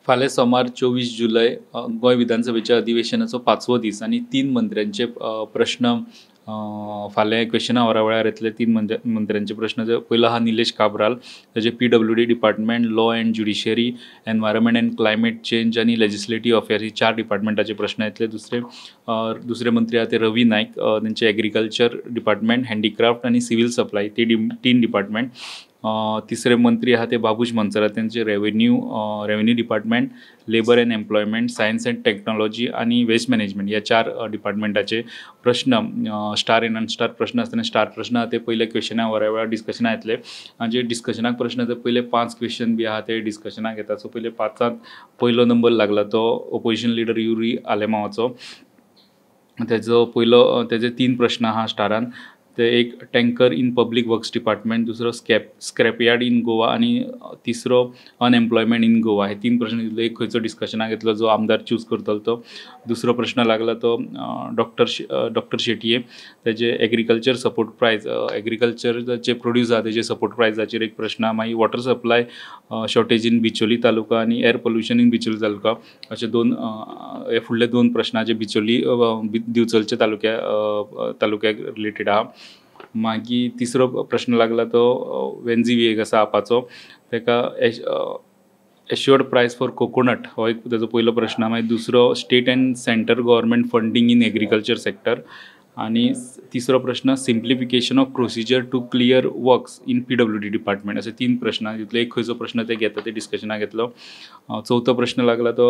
फाल्यां सोमार 24 जुलय गोंय विधानसभेच्या अधिवेशनाचो पांचवो दीस आनी तीन मंत्र्यांचे प्रश्न फाल्यां क्वेश्चन आवरा वेळार येतले. तीन मंत्र्यांचे प्रश्न जे पयलो आहा निलेश काब्राल, तेजे PWD department, law and judiciary, environment and climate change आनी लेजिस्लेटीव अफेर्स ही चार डिपार्टमेंटाचे प्रश्न येतले. दुसरे दुसरे मंत्री आहा ते रवी नायक, तेंचे एग्रीकल्चर डिपार्टमेंट, हँडीक्राफ्ट आनी सिवील सप्लाय ती तीन डिपार्टमेंट. तिसरे मंत्री आहा ते बाबूश मोन्सेरात, तेंचे revenue department, labour and employment, science and technology आनी वेस्ट मॅनेजमेंट ह्या चार डिपार्टमेंटाचे प्रश्न स्टार एंड अनस्टार प्रश्न आसतना, स्टार प्रश्न आहा ते पयले क्वेश्चना वरा वेळार डिस्कशना येतले. जे डिस्कशनाक प्रश्न ते पयले पांच क्वेश्चन बी आहा ते डिस्कशनाक येता. सो पयले पांचांत पयलो नंबर लागला तो ओपोजिशन लिडर युरी आलेमांवाचो. तेजो पयलो, तेजे तीन प्रश्न आहा स्टारान. ते एक tanker in public works department, दुसरो स्क्रॅपयार्ड इन गोवा आनी तिसरो अनएम्प्लॉयमेंट इन गोवा. हे तीन प्रश्न दितले, एक खंयचो डिस्कशनाक येतलो जो आमदार चूज करतलो तो. दुसरो प्रश्न लागला तो डॉक्टर शेटये, तेजे एग्रीकल्चर सपोर्ट प्रायस, एग्रीकल्चराचे प्रोड्यूस आहा तेजे सपोर्ट प्रायसाचेर एक प्रश्न आहा. मागीर water supply shortage in Bicholim taluka आनी air pollution in Bicholim taluka अशे दोन हे फुडले दोन प्रश्न जे बिचोली दिवचलच्या तालुक्याक रिलेटेड आहा. मागीर तिसरो प्रश्न लागला तो वेन्झी व्हिएगस आपाचो, तेका एश्युअर्ड प्रायस फॉर कोकोनट हो एक तेजो पयलो प्रश्न. मागीर दुसरो state and centre government funding in agriculture sector आनी तिसरो प्रश्न simplification of procedure to clear works in PWD department. अशे तीन प्रश्न आहा. तितूंतलो एक खंयचो प्रश्न ते घेता ते डिस्कशनाक येतलो. चवथो प्रश्न लागला तो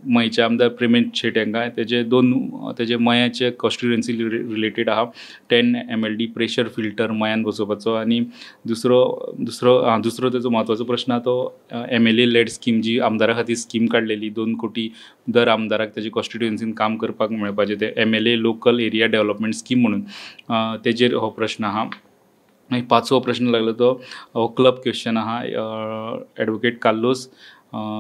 मयेचे आमदार प्रेमेंद शेट हांकां, तेजे दोन, तेजे मयाचे कॉन्स्टिट्युएन्सी रिलेटेड आहा, 10 MLD pressure filter मयान बसोवपाचो आनी दुसरो दुसरो आं दुसरो तेजो म्हत्वाचो प्रश्न आहा तो एमएलए लॅड स्कीम, जी आमदारा खातीर स्कीम काडलेली, 2 कोटी दर आमदाराक तेजे कॉन्स्टिट्युएन्सीन काम करपाक मेळपाचें, ते MLA local area development scheme म्हणून, तेजेर हो प्रश्न आहा. मागीर पांचवो प्रश्न लागलो तो हो क्लब क्वेश्चन आहा, एडवोकेट कार्लोस,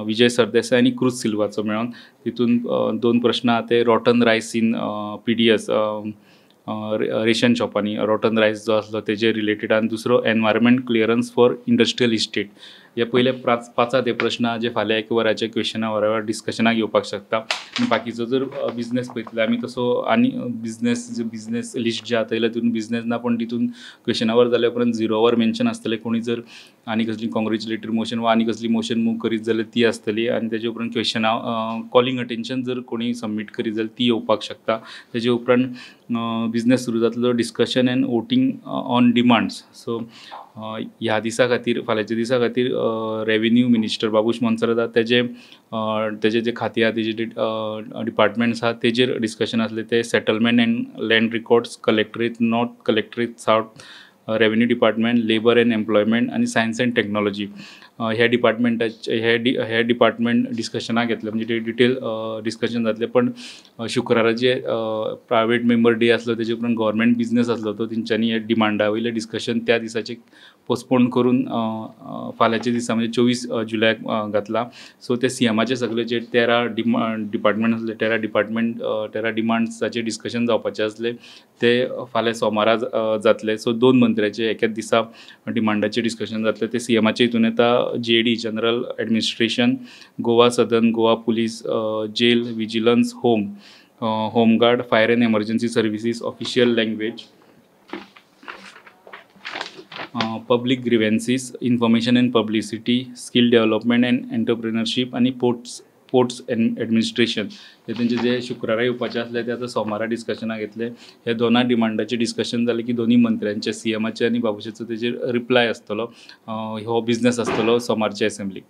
विजय सरदेसाय आनी क्रूज सिल्वाचो मेळोन. तितून दोन प्रश्न आहा ते rotten rice in PDS ration शॉपांनी rotten rice जो आसलो तेजेर रिलेटेड आनी दुसरो environment clearance for industrial estate. हे पयले पांचात हे प्रश्न आहा जे फाल्यां एक वराच्या क्वेश्चना वरार डिस्कशनाक येवपाक शकता. आनी बाकीचो जर बिजनेस पळयतले आमी तसो आनी बिजनेस लिस्ट जे आहा तितून बिजनेस ना, पूण तितून क्वेश्चन our जाल्या उपरांत झिरो our mention आसतलें. कोणी जर आनी कसली कॉंग्रेच्युलेटरी मोशन वा आनी कसली मोशन मूव करीत जाल्यार ती आसतली आनी तेजे उपरांत क्वेश्चना कॉलिंग अटेन्शन जर कोणी सबमीट करीत जाल्यार ती येवपाक शकता. तेजे उपरांत बिजनेस सुरू जातलो, discussion and voting on demands. So ह्या दिसा खातीर, फाल्यांच्या दिसा खातीर रेवेन्यू मिनिस्टर बाबूश मोन्सेरात आहा, तेजे तेजे जे खातीं आहा, तेजे डिपार्टमेंट्स आहा तेजेर डिस्कशन आसलें. ते settlement and land records, collectorate north, collectorate south, revenue department, labour and employment आनी सायन्स एंड टॅक्नोलॉजी ह्या डिपार्टमेंटाचे हे डिपार्टमेंट डिस्कशनाक घेतले, म्हणजे डिटेल डिस्कशन जातलें. पण शुक्रारा जे प्रायवेट मेंबर डे आसलो, तेजे उपरांत गव्हर्मेंट बिजनेस आसलो, तो तेंच्यांनी डिमांडा वयलें डिस्कशन त्या दिसाचें पोस्टपोन करून फाल्यांच्या दिसा म्हणजे 24 जुलयाक घातलां. सो ते सीएमाचे सगळे जे 13 डिपार्टमेंट आसले, 13 डिपार्टमेंट, 13 डिमांड्साचेर डिस्कशन जावपाचें आसलें, ते फाल्यां सोमारा जातले. सो दोन मंत्र्याचे एकाच दिसा डिमांडाचेर डिस्कशन जातलें. ते सीएमाचे हितून येता GAD, general administration, Goa Sadan, Goa police, jail, vigilance, home, home guard, fire and emergency services, official language, public grievances, information and publicity, skill development and entrepreneurship आनी पोर्ट्स एंड एडमिनिस्ट्रेशन. हे तेंचे जे शुक्रारा येवपाचे आसले ते आतां सोमारा डिस्कशनाक येतले. हे दोनाय डिमांडाचेर डिस्कशन जालें की दोनूय मंत्र्यांचे, सीएमाचे आनी बाबूशाचो तेजेर रिप्लाय आसतलो. हो बिजनेस आसतलो सोमारचे एसेंब्लीक.